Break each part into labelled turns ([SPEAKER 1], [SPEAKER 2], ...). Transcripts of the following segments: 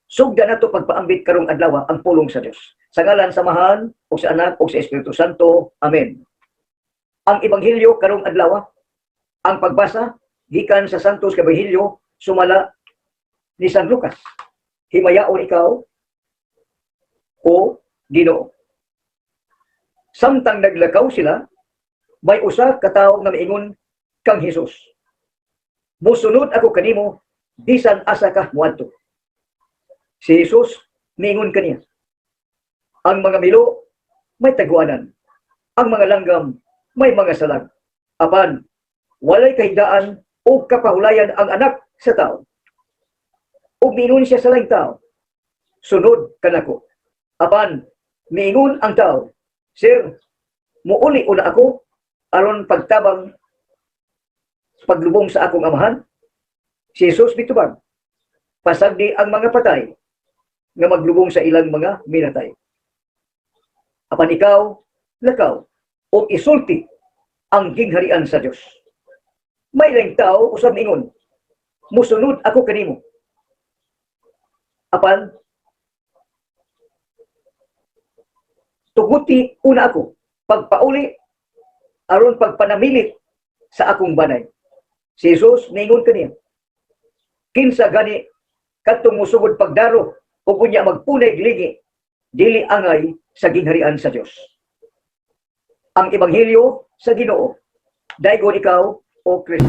[SPEAKER 1] Sugdan nato pagpaambit karong adlaw ang pulong sa Dios. Sa ngalan sa Amahan ug sa Anak ug sa Espiritu Santo. Amen. Ang ebanghelyo karong adlaw, ang pagbasa gikan sa Santos Ebanghelyo sumala ni San Lucas. Himayaon ikaw, o Ginoo. Samtang naglakaw sila, may usa ka tawo nga miingon kang Hesus, "Mosunod ako kanimo bisan asa ka moadto." Si Jesus miingon kaniya, "Ang mga milo may taguanan, ang mga langgam may mga salag. Apan walay kahigdaan o kapahulayan ang Anak sa Tao." Ug miingon siya sa laing tao, "Sunod kanako." Apan miingon ang tao, "Sir, muuli una ako aron pagtabang paglubong sa akong amahan." Si Jesus mitubag, "Pasagdi ang mga patay nga maglubong sa ilang mga minatay. Apan ikaw, lakaw ug isulti ang gingharian sa Dios." May laing tao usab miingon, "Musunod ako kanimo. Apan tuguti una ako pagpauli aron pagpanamilit sa akong banay." Si Jesus niingon kaniya, "Kinsa gani kadtong musugod pagdaro ug unya magpunay lingi, dili angay sa gingharian sa Dios." Ang ebanghelyo sa Ginoo. Daygon ikaw, o Kristo.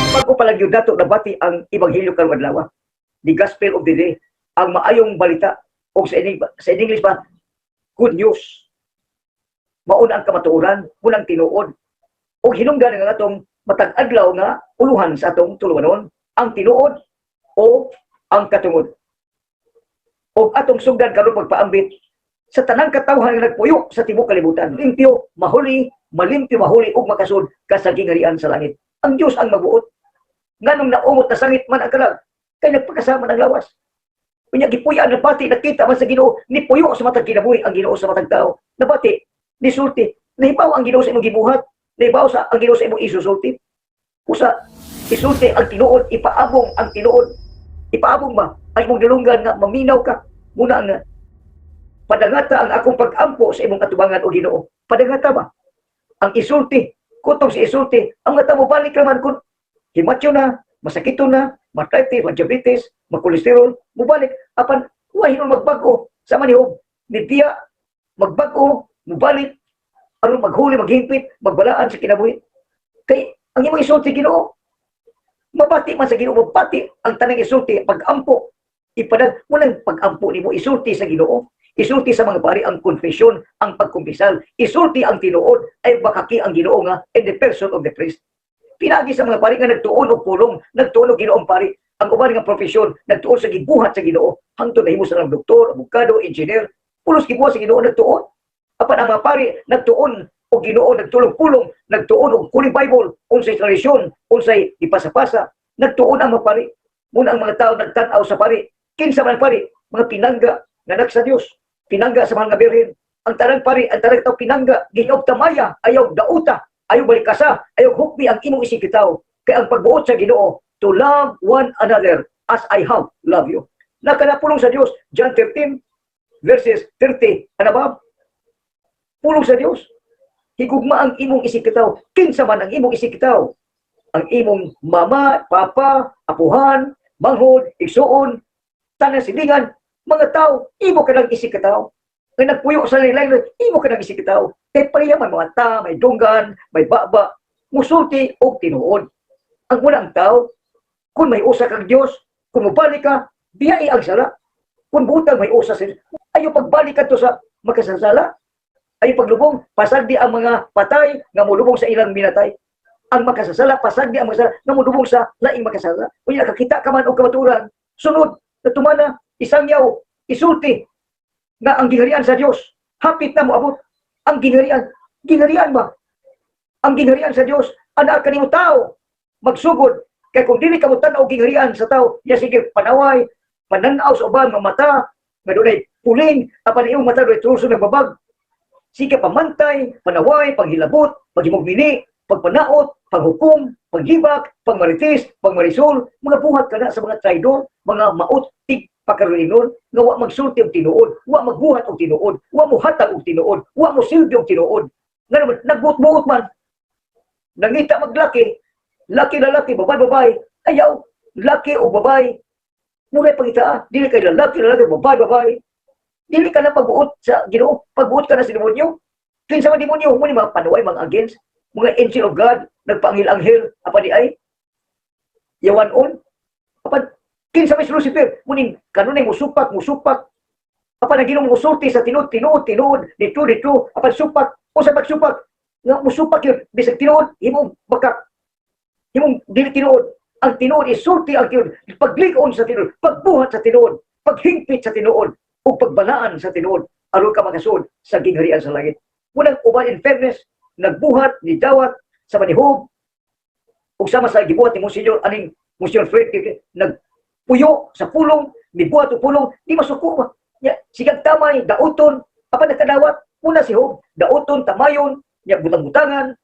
[SPEAKER 1] Bago pa lang yun dato nabati ang ebanghelyo karong adlaw. The Gospel of the Day, ang maayong balita o sa English ba, good news. Mauna ang kamatuoran, munang tinuod. O hinungdan nga atong matag adlaw nga uluhan sa atong tulumanon, ang tinuod o ang katungod. O atong sugdan karon pagpaambit sa tanang katawhan nga nagpuyo sa tibuok kalibutan. Limpyo, mahuli, malimpyo, mahuli ug makasud ka sa gingharian sa langit. Ang Dios ang magbuot. Nganong naumot na sangit man ang kalag, kay nagpakasama ng lawas. Unya gipuy-an nabati, nakita man sa Ginoo, nipuyo sa matag kinabuhi ang Ginoo sa matag tao. Nabati, nisulti, nahibaw ang Ginoo sa imong gibuhat, nahibaw sa ang Ginoo sa imong isusulti. Usa isulti ang tinuod, ipaabong ang tinuod. Ipaabong ba ang imong dulunggan nga maminaw ka? Muna ang padangata ang akong pag-ampo sa imong atubangan, o Ginoo. Padangata ba? Ang isulti, kutong si isulti, ang mata mo balik raman kung himatyo na, masakito na, maarthritis, ma-diabetes, ma-cholesterol, mubalik, apan, wa hinon magbago sa manihog, ni biya, magbag-o, mubalik, aron maghuli, maghingpit, magbalaan sa kinabuhi. Kay, ang imong isulti Ginoo, mabati man sa Ginoo, mabati ang tanang isulti, pag-ampo, ipadag, walang pag-ampo nimo, isulti sa Ginoo, isulti sa mga pari ang confession, ang pagkumpisal, isulti ang tinuod, ay bakaki ang Ginoo nga in the person of the priest. Pinagi sa mga pari nga nagtuon og pulong, nagtuon og Ginoong pari, ang uban nga profesyon, nagtuon sa gibuhat sa Ginoo, hangtod nahimo sa lang doktor, abogado, engineer, pulos gibuhat sa Ginoo nagtuon. Apan ang mga pari nagtuon og Ginoo, nagtulong pulong, nagtuon og Holy Bible, unsay tradisyon, unsay ipasapasa, nagtuon ang mga pari. Muna ang mga tao nagtan-aw sa pari. Kinsa man ang pari? Mga pinangga nga anak sa Dios, pinangga sa mga birhen. Ang tanang pari, ang tanang tao pinangga, gihiog tamaya, ayaw dauta, ayaw balikasa, ayaw hukmi ang imong isikitaw. Kay ang pagbuot sa Ginoo, to love one another as I have loved you. Nakanapulong sa Dios, John 13, verses 30 and above. Pulong sa Dios. Higugma ang imong isikitaw. Kinsa man ang imong isikitaw. Ang imong mama, papa, apuhan, manghod, igsuon, tanan silingan, mga tao, imo ka nang isikitaw. Nga nagpuyo sa lain, imo ka nang isikitaw. Kay pareha man mga ta, may dunggan, may baba, musulti og tinuod. Ang unang tao, kung may usa kang Dios, kung mobalik ka, biyai ang sala. Kung butang may usa sa Dios, ayo pagbalik ka to sa makasasala. Ayo paglubong, pasagdi ang mga patay nga molubong sa ilang minatay. Ang makasasala, pasagdi ang makasasala nga molubong sa laing makasasala. Unya nakakita ka man og kamatuoran, sunod, natumana, isangyaw, isulti. Nga ang gingharian sa Dios hapit na moabot. Ang gingharian, gingharian ba? Ang gingharian sa Dios ana kanimo tao magsugod, kay kung dili ka mo tan-aw gingharian sa tao, ya sige panaway, pananaw sa uban nga mata nga dunay puling apan imong mata dunay truso ng babag. Sige pamantay, panaway, panghilabot, paghimugmini, pagpanaot, paghukom, paghibak, pagmarites, pagmarisol, mga buhat kana sa mga traidor, mga maot tig pakaruinon, nga wa magsulti og tinuod, wa magbuhat og tinuod, wa mohatag og tinuod, wa mosilbi og tinuod. Nga naman, nagbuot-buot man. Nangita maglaki, laki lalaki, babay babay, ayaw, laki o babay. Muna pangita, dili kay lalaki lalaki, babay babay. Dili ka na pagbuot sa Ginoo, pagbuot ka na sa demonyo. Kinsa man demonyo, mo ni mga panuay, mga against, mga angel of God, nagpaanghel-anghel, apa di ay yawan on. Apan kinsa may si Lucifer, muning kanunay musupak, musupak. Apan ang Ginoo musulti sa tinuod, tinuod, tinuod, dito, dito, apan supak, o sa pagsupak, nga musupak yun, bisag tinuod, himong bakak, himong dili tinuod. Ang tinuod isulti ang tinuod, paglig-on sa tinuod, pagbuhat sa tinuod, paghingpit sa tinuod, ug pagbalaan sa tinuod, aron ka makasuod sa gingharian sa langit. Unang uban, in fairness, nagbuhat ni dawat sa manihog, ug sama sa gibuhat ni Monsignor aning Monsignor Fred, nagpuyo sa pulong, mibuhat og pulong, di masuko ba? Ya, sigang tamay, dauton, apan nakadawat, una si Job, dauton, tamayon, ya butang-butangan,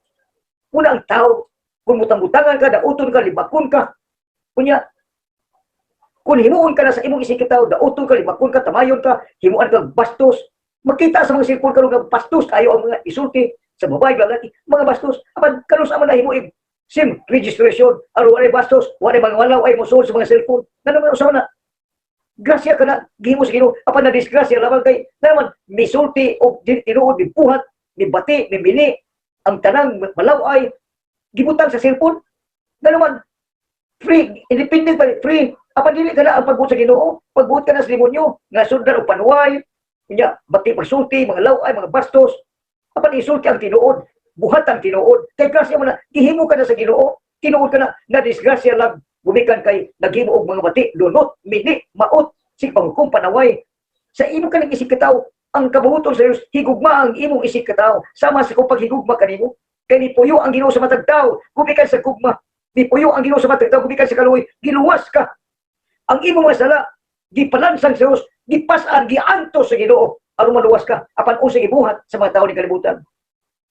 [SPEAKER 1] una ang tao, kung butang-butangan ka, dauton ka, libakon ka, kunya, kung himuon ka na sa imong isig tao, dauton ka, libakon ka, tamayon ka, himuan ka bastos, makita sa mga cellphone karon nga bastos kayo ang mga isulti sa babae, lalaki, mga bastos. Apan karon sa man nahimo SIM registration, aron walay bastos, walay mga walaw ay mosulod sa mga cellphone. Nga naman usa na grasya ka na gihimo sa Ginoo, apan na disgrasya lamang kay na naman misulti og di tinuod, mibuhat, mibati, mimini ang tanang malaw-ay gibutang sa cellphone. Nga naman free, independent pa, free, apan dili ka na ang pagbuot sa Ginoo, pagbuot ka na sa demonyo nga sundan og panuway, unya bati pagsulti, mga laway, mga bastos, apan isulti ang tinuod, buhat ang tinuod, kay grasya mo na gihimo ka na sa Ginoo, tinuod ka na na disgrasya lang gumikan kay naghimo og mga bati, lunot, mini, maot, sig panghukom, panaway sa imo kaning isig katawo. Ang kabuoton sa Dios, higugma ang imong isig katawo sama sa kung paghigugma kanimo, kay nipuyo ang Ginoo sa matag tawo gumikan sa gugma. Nipuyo ang Ginoo sa matag tawo gumikan sa kaluoy. Giluwas ka, ang imong mga sala gipalansang sa Dios, gipas-an, giantos sa Ginoo aron maluwas ka. Apan unsa gibuhat sa mga tawo ni kalibutan?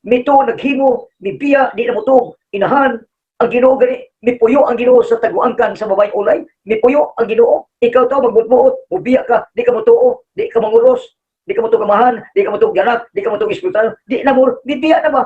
[SPEAKER 1] Mito naghimo, mibiya, di na motug inahan. Ang Ginoo gani, mipuyo ang Ginoo sa taguangkan sa babaeng ulay, mipuyo ang Ginoo. Ikaw tao magbuot, mubiya ka, di ka motuo, di ka manguros, di ka motug amahan, di ka motug anak, di ka motug espiritu, di na mo, bibiya na ba?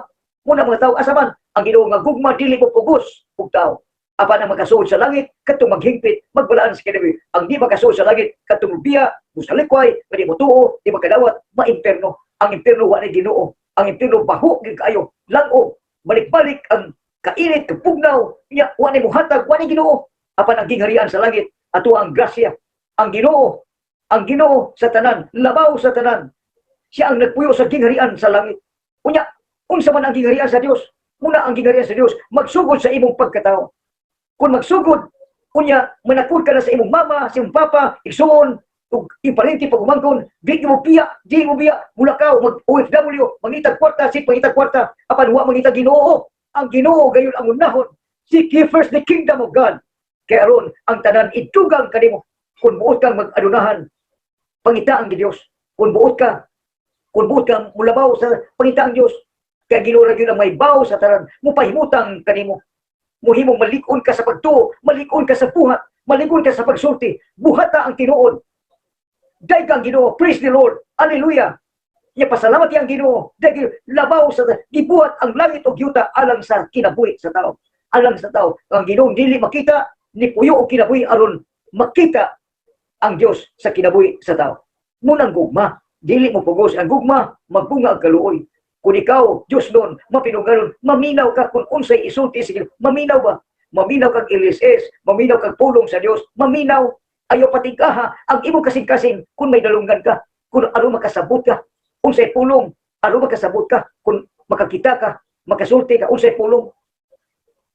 [SPEAKER 1] Muna mga tao, asa man ang Ginoo nga gugma dili mo pugos og tao. Apan ang makasuod sa langit kadtong maghingpit, magbalaan sa kinabuhi. Ang di makasuod sa langit kadtong biya, musalikway, nga di motuo, di makadawat, maimpierno. Ang impierno wa ni Ginoo. Ang impierno baho gyud kaayo, lang-o, balik-balik ang kainit, kapugnaw, nya wa ni muhatag, wa ni Ginoo. Apan ang gingharian sa langit, ato ang grasya. Ang Ginoo sa tanan, labaw sa tanan. Siya ang nagpuyo sa gingharian sa langit. Unya, unsa man ang gingharian sa Dios? Muna ang gingharian sa Dios, magsugod sa imong pagkatao. Kung magsugod, unya, manakod ka na sa imong mama, sa imong papa, igsuon, ug iparente pag umangkon, di mo biya, di mo biya, mulakaw, mag OFW, mangitag kwarta, si pangitag kwarta, apan wa mangitag Ginoo. Ang Ginoo gayon ang unahon. Seek ye first the kingdom of God. Kay aron ang tanan itugang kanimo. Kung buot kang mag-adunahan, pangita ang Dios. Kung buot ka mulabaw sa pangita ang Dios, kay Ginoo ra gyud ang may baw sa tanan, mupahimutang kanimo. Muhimong malig-on ka sa pagtuo, malig-on ka sa buhat, malig-on ka sa pagsulti, buhata ang tinuod. Dayeg ang Ginoo, praise the Lord. Hallelujah. Ya pasalamat ang Ginoo. Dayeg labaw sa gibuhat ang langit ug yuta alang sa kinabuhi sa tao. Alang sa tao. Ang Ginoo dili makita, ni puyo og kinabuhi aron makita ang Dios sa kinabuhi sa tao. Munang gugma, dili mo pugos ang gugma, magbunga ang kaluoy. Kung ikaw, Diyos nun, mapinunganon, maminaw ka kung unsay isulti sa Ginoo. Maminaw ba? Maminaw kag LSS, maminaw kag pulong sa Dios, maminaw. Ayaw patingkaha ang imong kasing-kasing kung may dalunggan ka, kung aron makasabot ka, unsay pulong, aron makasabot ka, kung makakita ka, makasulti ka, unsay pulong.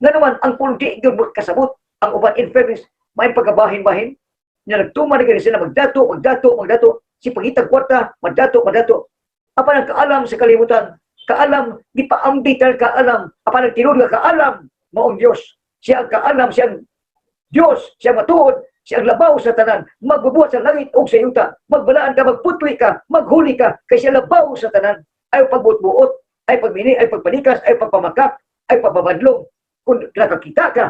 [SPEAKER 1] Nga naman, ang pulong di gyud kasabot, ang uban, in fairness, may pagkabahin-bahin, nga nagtuma na gani sila magdato, magdato, magdato. Si pangitag kwarta, madato, madato. Apan ang kaalam sa kalibutan, kaalam, gipaambit ang kaalam, apan ang tinuod nga kaalam, maong Dios. Siya ang kaalam, siya ang Dios, siya ang matuod, siya ang labaw sa tanan, magbubuhat sa langit ug sa yuta, magbalaan ka, magputli ka, maghuli ka, kay siya labaw sa tanan. Ay pagbuot-buot, ay pagmini, ay pagpanikas, ay pagpamakak, ay pagbabadlong. Kung nakakita ka,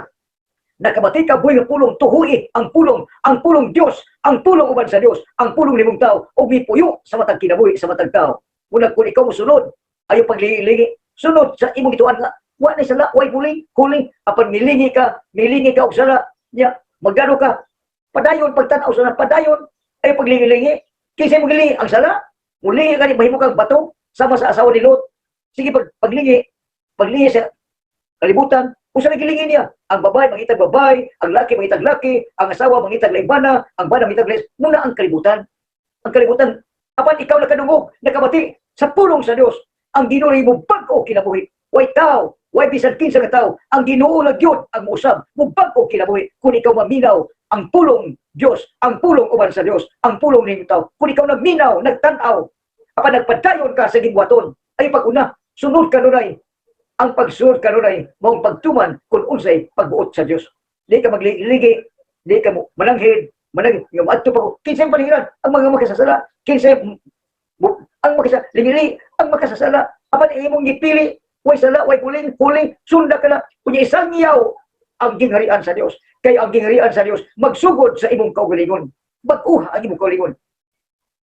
[SPEAKER 1] nakabati ka buhi nga pulong, tuhui ang pulong Dios, ang pulong uban sa Dios, ang pulong nimong tao, ug mipuyo sa matag kinabuhi sa matag tao. Muna kung ikaw mosunod, ayaw paglingi, sunod sa imong gituan nga, wa na sala, way buling, huling, apan milingi ka og sala, nya, magdano ka, padayon pagtan-aw sa padayon, ay paglingi-lingi, kinsa mo gilingi ang sala, mulingi ka ni mahimo kang bato, sama sa asawa ni Lot. Sige paglingi, paglingi sa kalibutan, usa na gilingi niya. Ang babae mangitag babae, ang laki mangitag laki, ang asawa mangitag laing bana, ang bana mangitag laing, muna ang kalibutan. Ang kalibutan, apan ikaw nakadungog, nakabati sa pulong sa Dios, ang Ginoo mo bag-o kinabuhi. Way tao, way bisan kinsa nga tao, ang Ginoo lang gyud ang muusab, mo bag-o kinabuhi kung ikaw maminaw ang pulong Dios, ang pulong uban sa Dios, ang pulong ning tao. Kung ikaw nagminaw, nagtan-aw, apan nagpadayon ka sa gibuhaton, ay pag-una, sunod kanunay, ang pagsunod kanunay maong pagtuman kung unsay pagbuot sa Dios. Di ka magligi, di ka mo mananghid, manang yung adto pa ko. Kinsay panhiran ang mga makasasala, kinsay ang makasasala, lingi ang makasasala, apan imong gipili, way sala, way buling, huli, sunda ka na, kunya isang yaw ang gingharian sa Dios. Kay ang gingharian sa Dios magsugod sa imong kaugalingon. Bag-uha ang imong kaugalingon.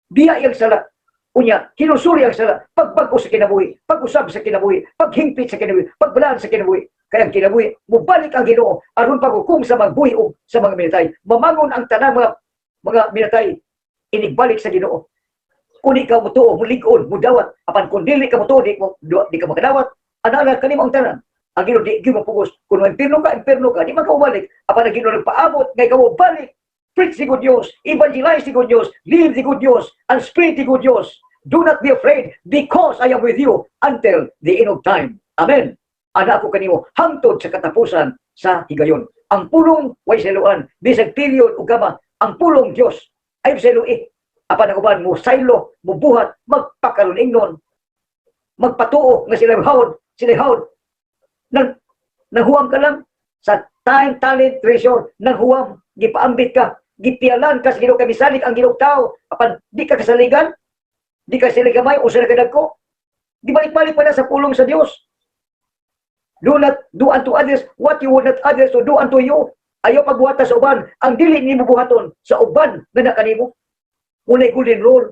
[SPEAKER 1] Biya yang sala. Unya, kinusuri ang sala, pagbag-o sa kinabuhi, pag-usab sa kinabuhi, paghingpit sa kinabuhi, pagbalaan sa kinabuhi. Kaya ang kinabuhi, mubalik ang Ginoo aron paghukom sa mga buhi ug sa mga minatay. Mamangon ang tanang mga minatay inigbalik sa Ginoo. Kung ikaw mutuo, mulig-on, mudawat, apan kung dili ka mutuo, di ka makadawat, ana kanimo ang tanan. Ang Ginoo di gyud mapugos. Kung impierno ka, di man ka mobalik. Apan ang Ginoo nagpaabot nga ikaw mobalik. Preach the good news, evangelize the good news, live the good news, and spread the good news. Do not be afraid because I am with you until the end of time. Amen. Ana ako kanimo hangtod sa katapusan sa higayon. Ang pulong way seluan, bisag period ug gama, ang pulong Dios ay selui. Apan ang uban mo saylo, mo buhat, magpakaluning, magpatuo nga sila hawd. Nang nanghuam ka lang sa time, talent, treasure, nanghuam, gipaambit ka, gipialan ka sa Ginoo, kay misalig ang Ginoo tao, apan di ka kasaligan, di ka sila gamay o sila kadagko. Di balik-balik pa na sa pulong sa Dios. Do not do unto others what you would not others to do unto you. Ayaw pagbuhata sa uban ang dili nimo buhaton sa uban nga na kanimo. Unay golden rule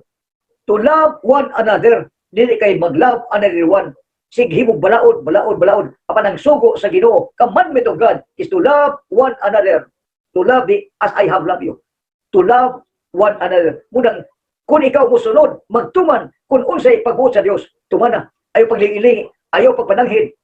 [SPEAKER 1] to love one another. Dili kay mag-love another one. Sige himog balaod, balaod, balaod. Apan ang sugo sa Ginoo, commandment of God is to love one another. To love thee as I have loved you. To love one another. Munang kung ikaw musunod, magtuman kung unsay pagbuot sa Dios, tumana. Ayaw paglingilingi, ayaw pagpananghid.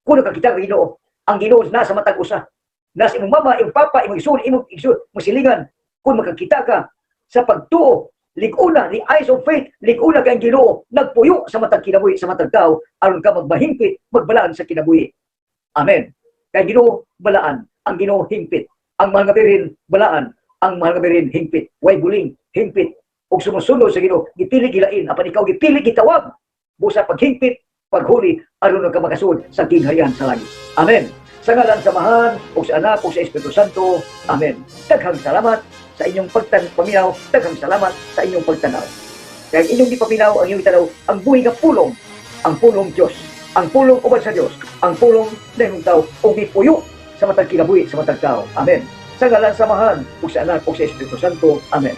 [SPEAKER 1] Kung nakakita ka Ginoo, ang Ginoo nasa matag usa. Nasa imong mama, imong papa, imong igsoon, imong igsoon, imong silingan. Kung makakita ka sa pagtuo, lig-una, the eyes of faith, lig-una kay ang Ginoo, nagpuyo sa matag kinabuhi, sa matag tao, aron ka magmahimpit, magbalaan sa kinabuhi. Amen. Kay Ginoo balaan, ang Ginoo hingpit. Ang mga birin balaan, ang mga birin hingpit. Way buling, hingpit. Ug sumusunod sa Ginoo, gipili gilain, apan ikaw gipili gitawag. Busa paghingpit, paghuli, aron ka makasud sa gingharian sa langit. Amen. Sa ngalan sa Amahan, ug sa Anak, ug sa Espiritu Santo. Amen. Daghang salamat sa inyong paminaw, daghang salamat sa inyong pagtanaw. Kaya ang inyong gipaminaw, ang inyong tanaw, ang buhi nga pulong, ang pulong Diyos, ang pulong uban sa Diyos, ang pulong na imong tao, ug mipuyo sa matag kinabuhi sa matag tao. Amen. Sa ngalan sa Amahan, ug sa Anak, ug sa Espiritu Santo. Amen.